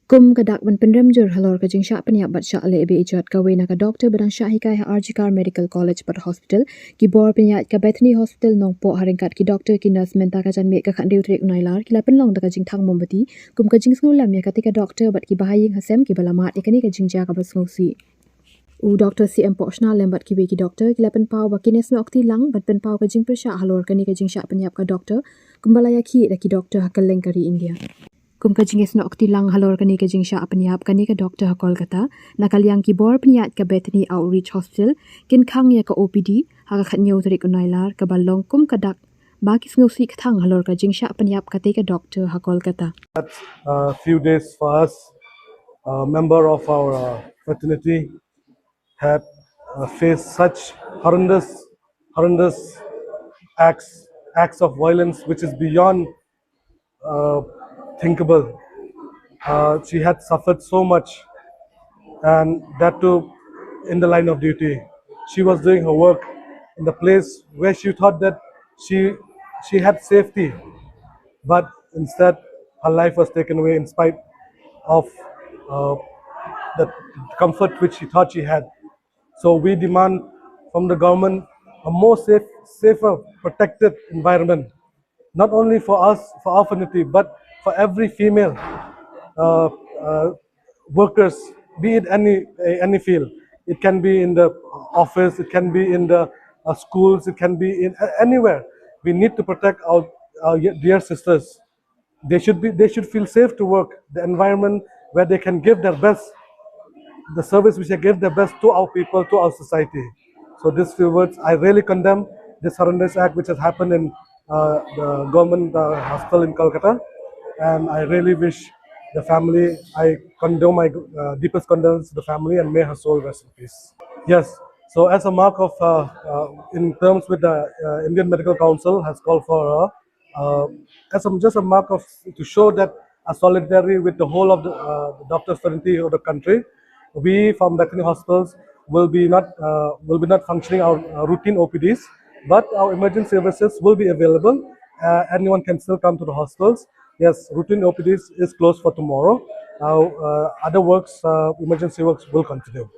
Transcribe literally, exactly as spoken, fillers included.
Kum ka dak ban pynrem jur halor ka jingshah pynïap bad shah leh beh jot, kawei na ka doktor ba dang shah hikai ha R G Kar Medical College bad Hospital, ki bor pynïaid ka Bethany Hospital Nongpoh, ha ryngkat ki doktor ki nurse, mynta ka janmiet ka khathynriew tarik u Nailar ki la pynlong da ka jingthang mombati kum ka jingsngewlem ïa katei ka doktor bad ki bahaïing hasem kiba la mad ïa kane ka jingjia kaba sngewsih. U Doktor C M Pohshna lem bad kiwei ki doktor ki la pynpaw ba kin ïasnoh kti lang ban pynpaw ka jingpyrshah halor kane ka jingshah pynïap ka doktor, kumba la ïakhih da ki doktor ha kylleng ka ri India. Kum ka jingïasnoh kti lang halor kane ka jingshah pynïap kane ka doktor ha Kolkata, na ka liang ki bor pynïaid ka Bethany Outreach Hospital kin khang ïa ka O P D ha ka khathynñiew tarik u Nailar, kaba long kum ka dak ba ki sngewsih kthang halor ka jingshah pynïap katei ka doktor ha Kolkata. A few days for us, a member of our uh, fraternity had uh, faced such horrendous, horrendous acts, acts of violence which is beyond uh, thinkable. Uh, she had suffered so much, and that too in the line of duty. She was doing her work in the place where she thought that she she had safety, but instead her life was taken away in spite of uh, the comfort which she thought she had. So we demand from the government a more safe, safer, protected environment, not only for us, for our fraternity, but for every female uh, uh, workers, be it any any field. It can be in the office, it can be in the uh, schools, it can be in uh, anywhere. We need to protect our, our dear sisters. They should be they should feel safe to work. The environment where they can give their best, the service which they give their best to our people, to our society. So these few words, I really condemn this horrendous act which has happened in uh, the government uh, hospital in Kolkata, and I really wish the family, I condone my uh, deepest condolence to the family, and may her soul rest in peace. Yes. So as a mark of, uh, uh, in terms with the uh, Indian Medical Council has called for a uh, as a, just a mark of to show that a solidarity with the whole of the uh, doctors fraternity of the country. We from Bethany Hospitals will be not uh, will be not functioning our uh, routine O P Ds, but our emergency services will be available. Uh, anyone can still come to the hospitals. Yes, routine O P Ds is closed for tomorrow. Uh, uh, other works, uh, emergency works will continue.